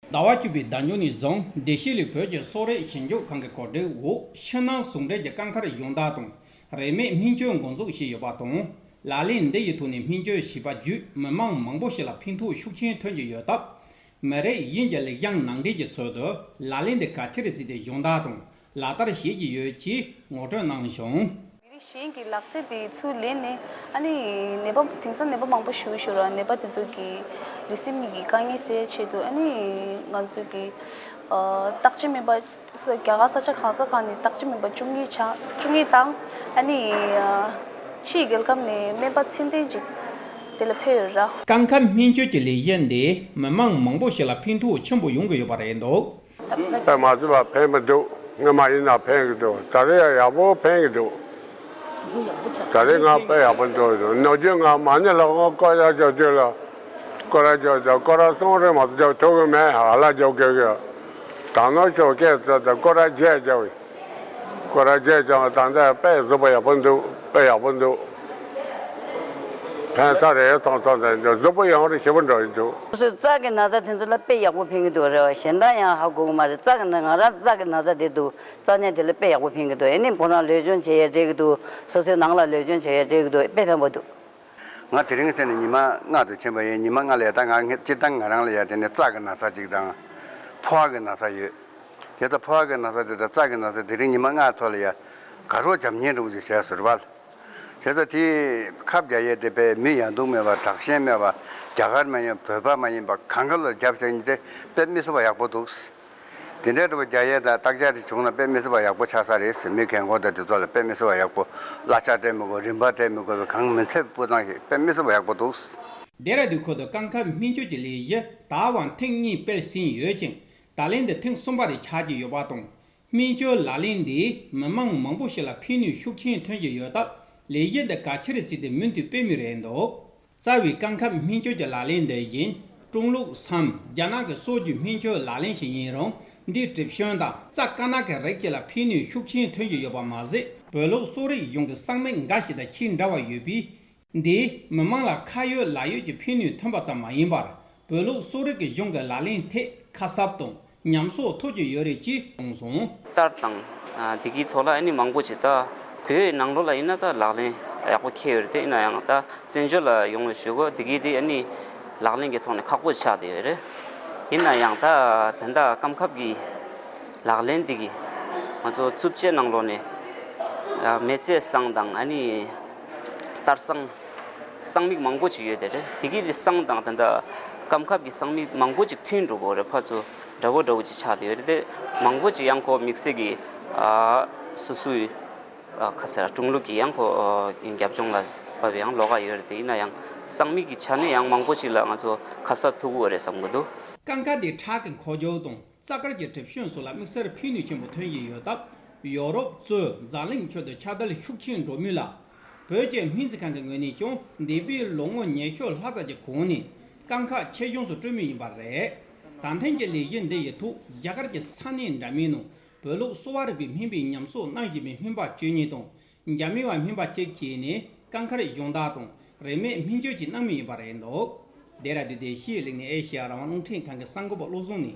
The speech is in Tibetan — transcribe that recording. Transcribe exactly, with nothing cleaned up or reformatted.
ཟླ་བ་བཅུ་པའི་ཟླ་མཇུག་ནས་བཟུང་བདེ་སྐྱིད་ལ་བོད་ཀྱི་གསོ་རིག་ཞིབ་འཇུག་ཁང་གི་གོ་སྒྲིག་འོག་ཕྱི་ནང་ཟུང་འབྲེལ་གྱི་སྐབས་འཁར་སྦྱོང་བརྡར་དང་རིན་མེད་སྨན་བཅོས་འགོ་འཛུགས་བྱས་ཡོད་པ་དང་། ལག་ལེན་འདི་ཡི་ཐོག་ནས་སྨན་བཅོས་བྱས་པ་བརྒྱུད་མི་མང་མང་པོ་ཞིག་ལ་ཕན་ཐོགས་ཤུགས་ཆེན་ཐོན་གྱི་ཡོད་སྟབས། མི་རིགས་གཞན་གྱི་ལེགས་བྱང་ནང་འདྲེན་གྱི་ཚུལ་དུ་ལག་ལེན་འདི་གལ་ཆེར་བརྩིས་ཏེ་སྦྱོང་བརྡར་དང་ལག་བསྟར་བྱེད་ཀྱི་ཡོད་ཅེས་ངོ་སྤྲོད་གནང་བྱུང་། མི་རིགས་གཞན་གྱི་ལག་རྩལ་དེ་ཚུར་ལེན་ནས་ཨ་ནི་ནད་པ་དེང་སང་ནད་པ་མང་པོ་ཞིག་ཡོད་ར། ནད་པ་དེ་ཚོ་གི་ལུས་སེམས་གཉིས་ཀྱི་དཀའ་ངལ་སེལ་ཆེད་དུ་ཨ་ནི་ང་ཚོ་གི་ཨ་བརྟག་དཔྱད་སྨན་པ་ས་རྒྱ་གར་ས་ཆ་གང་ས་གང་ནས་བརྟག་དཔྱད་སྨན་པ་བཅུ་གཉིས་ཆ་བཅུ་གཉིས་དང་ཨ་ནི་ཨ་ཕྱིའི་རྒྱལ་ཁབ་ནས་སྨན་པ་ཚད་ལྡན་ཅིག་དེ་ལ་ཕེབས་ཡོད་ར། སྐབས་འཁར་སྨན་བཅོས་ཀྱི་ལས་གཞི་འདིས་མི་མང་མང་པོ་ཞིག་ལ་ཕན་ཐོགས་ཆེན་པོ་ཡོང་གི་ཡོད་པ་རེད་འདུག་དཔེ་མ་སྲིད་པ་ཕན་གྱི་འདུག་སྔོན་མ་ཡིན་ན་ཕན་གྱི་འདུག་ད་རེས་ཡང་ཡག་པོ་ཕན་གྱི་འདུག་ད་རེས་ང་དཔེ་ཡག་པོ་འདུག་ནམ་རྒྱུན་ང་མ་ཎི་ལ་ང་སྐོར་ར་རྒྱག་རྒྱུ་ལ་སྐོར་ར་རྒྱག་རྒྱག་སྐོར་ར་གསུམ་རེ་མ་གཏོགས་རྒྱག་ཐུབ་ཀྱི་མེད། ཧ་ལ་རྒྱག་དགོས་ཀྱི། དང་ནོར་ཤོར་སྐད་ཟེར་ཏེ་སྐོར་ར་བརྒྱད་རྒྱག་སྐོར་ར་བརྒྱད་རྒྱག་ད་ལྟ་དཔེ་གཟུགས་པོ་ཡག་པོ་འདུག་དཔེ་ཡག་པོ་འདུག་ཕན་ས་རེད་སོང་སོང་ནས་གཟུགས་པོ་ཡང་རེ་ཞེ་པོ་འགྲོ་ཡི་འདུག་སོ་སོའི་རྩ་གི་ན་ཚ་དེ་ཚོ་ལ་དཔེ་ཡག་པོ་ཕན་གྱི་འདུག་རེད་བ། གཞན་དག་ཡང་ཧ་གོ་གི་མ་རེད། རྩ་གི་ན་ང་རང་རྩ་གི་ན་ཚ་དེ་འདུག་རྩ་ནད་དེ་ལ་དཔེ་ཡག་པོ་ཕན་གྱི་འདུག་ཨེ་ནི་ཁོ་རང་ལུས་སྦྱོང་བྱེད་ཡས་འགྲིག་གི་འདུག་སོ་སོའི་ནང་ལ་ལུས་སྦྱོང་བྱེད་ཡས་འགྲིག་གི་འདུག་དཔེ་ཕན་པོ་འདུག་ང་དེ་རིང་ཚེ་ནས་ཉི་མ་ལྔ་དུ་ཕྱིན་པ་ཡིན། ཉི་མ་ལྔ་ལ་ཡ་ད་ང་ངས་སྤྱིར་བཏང་ང་རང་ལ་ཡ་དེ་ནས་རྩ་གི་ན་ཚ་གཅིག་དང་ཕོ་བ་གི་ན་ཚ་ཡོད། དེ་ལྟ་ཕོ་བ་གི་ན་ཚ་དེ་དང་རྩ་གི་ན་ཚ་དེ་རིང་ཉི་མ་ལྔ་ཐོག་ལ་ཡ་དགའ་རོགས་བྱམས་སྙིང་འདྲ་བོ་ཅིག་བྱས་ཟུར་པ་ལ། བྱས་ཙང་དེ་ཁབ་རྒྱག་ཡས་དེ་དཔེ་མི་ཡང་སྡུག་མེད་པ་དྲག་ཞན་མེད་པ་རྒྱ་གར་མ་ཡིན་བོད་པ་མ་ཡིན་པ་གང་ག་ལ་རྒྱབ་བྱས་ནས་དེ་དཔེ་མི་སྲིད་པ་ཡག་པོ་འདུག་དེ་འདྲའི་འདྲ་བོ་རྒྱག་ཡས་དང་བརྟག་དཔྱད་དེ་བྱུང་ན་དཔེ་མི་སྲིད་པ་ཡག་པོ་ཆགས་ས་རེད་ཟེར། མི་རྒན་གོག་དང་དེ་ཚོ་ལ་དཔེ་མི་སྲིད་པ་ཡག་པོ། གླ་ཆ་སྤྲད་མི་དགོས། རིན་པ་སྤྲད་མི་དགོས་པའི་གང་མི་ཚེ་སྤུས་དང་ཞིག་དཔེ་མི་སྲིད་པ་ཡག་པོ་འདུག་ལྡེ་ར་ལྡུན་ཁུལ་དུ་སྐབས་འཁར་སྨན་བཅོས་ཀྱི་ལས་གཞི་ད་བར་ཐེངས་གཉིས་སྤེལ་ཟིན་ཡོད་ཅིང་། ད་ལན་འདི་ཐེངས་གསུམ་པ་རེ་ཆགས་ཀྱི་ཡོད་པ་དང་། སྨན་བཅོས་ལག་ལེན་འདིས་མི་མང་མང་པོ་ཞིག་ལ་ཕན་ནུས་ཤུགས་ཆེན་ཐོན་གྱི་ཡོད་སྟབས། ལས་གཞི་འདི་གལ་ཆེར་བརྩིས་ཏེ་མུ་མཐུད་སྤེལ་མུས་རེད་འདུག་རྩ་བའི་སྐབས་འཁར་སྨན་བཅོས་ཀྱི་ལག་ལེན་འདི་བཞིན་ཀྲུང་ལུགས་སམ་རྒྱ་ནག་གི་སྲོག་བསྡུས་སྨན་བཅོས་ལག་ལེན་ཞིག་ཡིན་རུང་། འདིའི་གྲིབ་སྐྱོན་དང་རྩ་དཀར་ནག་གི་རིགས་བཅས་ལ་ཕན་ནུས་ཤུགས་ཆེན་ཐོན་གྱི་ཡོད་པ་མ་ཟད། བོད་ལུགས་གསོ་རིག་གཞུང་གི་གསང་མིག་འགའ་ཞིག་དང་ཆེས་འདྲ་བ་ཡོད་པས། འདིས་མི་མང་ལ་ཁ་ཡོད་ལག་ཡོད་ཀྱི་ཕན་ནུས་ཐོན་པ་ཙམ་མ་ཡིན་པར། བོད་ལུགས་གསོ་རིག་གི་གཞུང་གི་ལག་ལེན་ཐད་ཁ་གསབ་དང་ཉམས་གསོག་ཐོབ་ཀྱི་ཡོད་རེད་ཅེས་གསུངས་སོང་། ལྟར་དང་། ཨ་འདི་གའི་ཐོག་ལ་ཨ་ནི་མང་པོ་ཅིག་ད་བོད་ནང་ལོགས་ལ་ཡིན་ན་ད་ལག་ལེན་ཡག་པོ་འཁེལ་ཡོད་རེད་དེ། ཡིན་ན་ཡང་ད་བཙན་བྱོལ་ལ་ཡོང་བའི་གཞུག་གུ་འདི་གའི་དེ་ཨ་ནི་ལག་ལེན་གྱི་ཐོག་ནས་ཁག་པོ་ཆགས་བསྡད་ཡོད་རེད། ཡིན་ན་ཡང་ད་ད་ལྟ་སྐམ་ཁབ་ཀྱི་ལག་ལེན་འདི་གི་ང་ཚོ་རྩུབ་སྤྱོད་ནང་ལོགས་ནས་ཨ་མེ་བཙའ་བསང་དང་ཨ་ནི་གཏར་བསང་། གསང་མིག་མང་པོ་ཅིག་ཡོད་དེ་རེད། དེ་གི་དེ་བསང་དང་ད་ལྟ་སྐམ་ཁབ་ཀྱི་གསང་མིག་མང་པོ་ཅིག་མཐུན་འགྲོ་གི་རེད། ཕར་ཚུར་འདྲ་བོ་འདྲ་བོ་ཅིག་ཆགས་བསྡད་ཡོད་རེད་དེ། མང་པོ་ཅིག་ཡང་ཁོ་དམིགས་བསལ་གྱི་ཨ་སོ་སོའི་ཨ་ཁ་ཟེར་ཀྲུང་ལུགས་ཀྱི་ཡང་ཁོ་ཨ་རྒྱབ་ལྗོངས་ལ་བབས་པའི་ཡང་ལོགས་ཀ་ཡོད་རེད་དེ། ཡིན་ན་ཡང་གསང་མིག་གི་ཆ་ནས་ཡང་མང་པོ་ཅིག་ལ་ང་ཚོ་ཁ་གསབ་ཐུབ་ཀྱི་ཡོད་རེད་བསམ་གྱི་འདུག་སྐབས་འཁར་དེ་ཁྲག་གི་འཁོར་རྒྱུག་དང་། རྩ་དཀར་གྱི་གྲིབ་སྐྱོན་སོགས་ལ་དམིགས་བསལ་ཕན་ནུས་ཆེན་པོ་ཐོན་གྱི་ཡོད་སྟབས། ཡོ་རོབ་གཙོས་འཛམ་གླིང་ཁྱོན་དུ་ཁྱབ་གདལ་ཤུགས་ཆེན་འགྲོ་མུས་ལ། བོད་ཀྱི་སྨན་རྩིས་ཁང་གི་ངོས་ནས་ཀྱང་འདས་པའི་ལོ་ངོ་ཉི་ཤུ་ལྷག་ཙམ་གྱི་གོང་ནས་སྐབས་འཁར་ཆེད་སྦྱོང་སོགས་སྤྲོད་མུས་ཡིན་པ་རེད། ད་ཐེངས་ཀྱི་ལས་གཞི་འདི་ཡི་ཐོག་རྒྱ་གར་གྱི་ས་གནས་འདྲ་མིན་ནང་བོད་ལུགས་གསོ་བ་རིག་པའི་སྨན་པའི་ཉམས་གསོག་གནང་བཞིན་པའི་སྨན་པ་བཅུ་གཉིས་དང་། འཇར་མན་པ་སྨན་པ་གཅིག་བཅས་ནས་སྐབས་འཁར་སྦྱོང་བརྡར་དང་རིན་མེད་སྨན་བཅོས་ཀྱི་གནང་མུས་ཡིན་པ་རེད་འདུག་ལྡེ་ར་ལྡུན་དེ་ཤེས་གླིང་ནས་ཨེ་ཤེ་ཡ་རང་དབང་རླུང་འཕྲིན་ཁང་གི་གསར་འགོད་པ་བློ་བཟང་ནས།